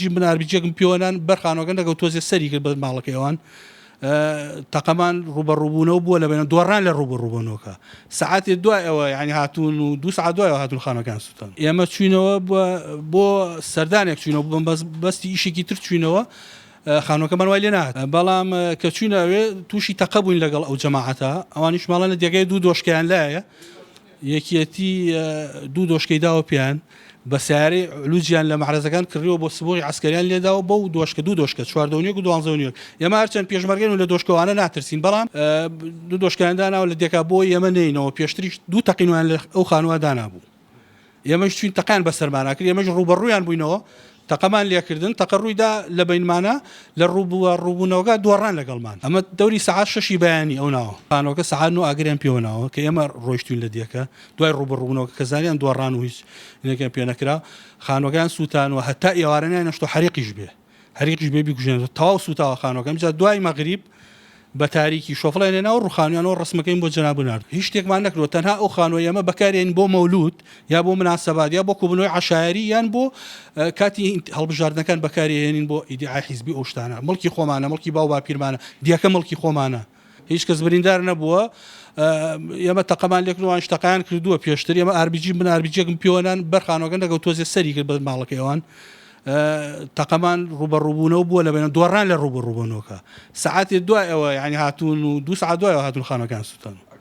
من ئاربیجێکم پێوەنان بەر خانوەکە نەکەوت تۆزێ سەری کرد بە ماڵەکەی ئەوان تەقەمان ڕوبەڕوبوونەوە بووە لە بەین دۆڕان لە ڕوبەڕوبوونەوەکە سەعاتێ دوای ئەوە یعنی هاتوون و دوو سەعات دوای ئەوە هاتوون خانوەکان سووتان ئێمە چوینەوە بۆ سەردانێک چوینەوە بۆ بەستی ئیشێکی تر چوینەوە خانوەکەمان وای لێ نهات بەڵام کە چوینە ئەوێ تووشی تەقە بووین لەگەڵ ئەو جەماعەتە ئەوانیش ماڵان لە دێگای دوو دۆشکیان لایە یەکیەتی دوو دۆشکەی داوە پێیان، بە سەیارەی علوجیان لە مەعرەزەکان کڕیوە بۆ سبوغی عەسکەریان لێداوە بەو دۆشکە دوو دۆشکە چواردەونیەک و دوانزەونیەک ئێمە هەرچەند پێشمەرگەین و لە دۆشکەوانە ناترسین بەڵام دوو دۆشکەیان داناوە لە دێکا بۆ ئێمە نەینەوە پێشتریش دوو تەقینەوەیان لە ئەو خانووە دانابوو. ئێمەش چوین تەقەیان بەسەرمانا کرد ئێمەش ڕووبەڕوویان بووینەوە تەقەمان لێکردن تەقە ڕوویدا لە بەینمانا لە ڕووبووە ڕووبوونەوەکە دۆڕان لەگەڵمان ئەمە دەوری سەعات شەشی بەیانی ئەو ناوە خانووەکە سەعات نۆ ئاگریان پێوە ناوە کە ئێمە ڕۆیشتوین لە دێکە دوای ڕووبەڕووبوونەوەکە کە زانیان دۆڕان و هیچ نێکیان پێ نەکرا خانووەکەیان سووتان و هەتا ئێوارە نایانەشتۆ حەریقیش بێ هەریقیش بێ بیکوژێنێتەوە تەواو سوتاوە خانوەکە ئینجا دوای مەغریب بە تاریکی شۆفڵیان هێنا و ڕوخانویانەوە ڕەسمەکەیم بۆ جەناب نارد هیچ شتێکمان نەکردوە تەنها ئەو خانوەی ئێمە بەکارێن بۆ مەولود یا بۆ مناسەبات یا بۆ کۆبوونەوەی عەشایەری یان بۆ کاتی هەڵبژاردنەکان بەکاری هێنین بۆ ئیدیعای حیزبی ئەو شتانە مڵکی خۆمانە مڵکی باو باپیرمانە دیەکە مڵکی خۆمانە هیچ کەس بریندار نەبووە ئێمە تەقەمان لێکردووە ئەوانیش تەقەیان کردووە پێشتر ئێمە ئاربیجی من ئاربیجێکم پێوەنان بەر خانوەکە نەکەوت تۆزێ سەری کرد بە ماڵەکەی ئەوان تەقەمان ڕوبەڕوبوونەوە بووە لە بەین دۆڕان لە ڕوبەڕوبوونەوەکە سەعاتێ دوای ئەوە یعنی هاتوون و دوو سەعات دوای ئەوە هاتوون خانوەکان سووتان.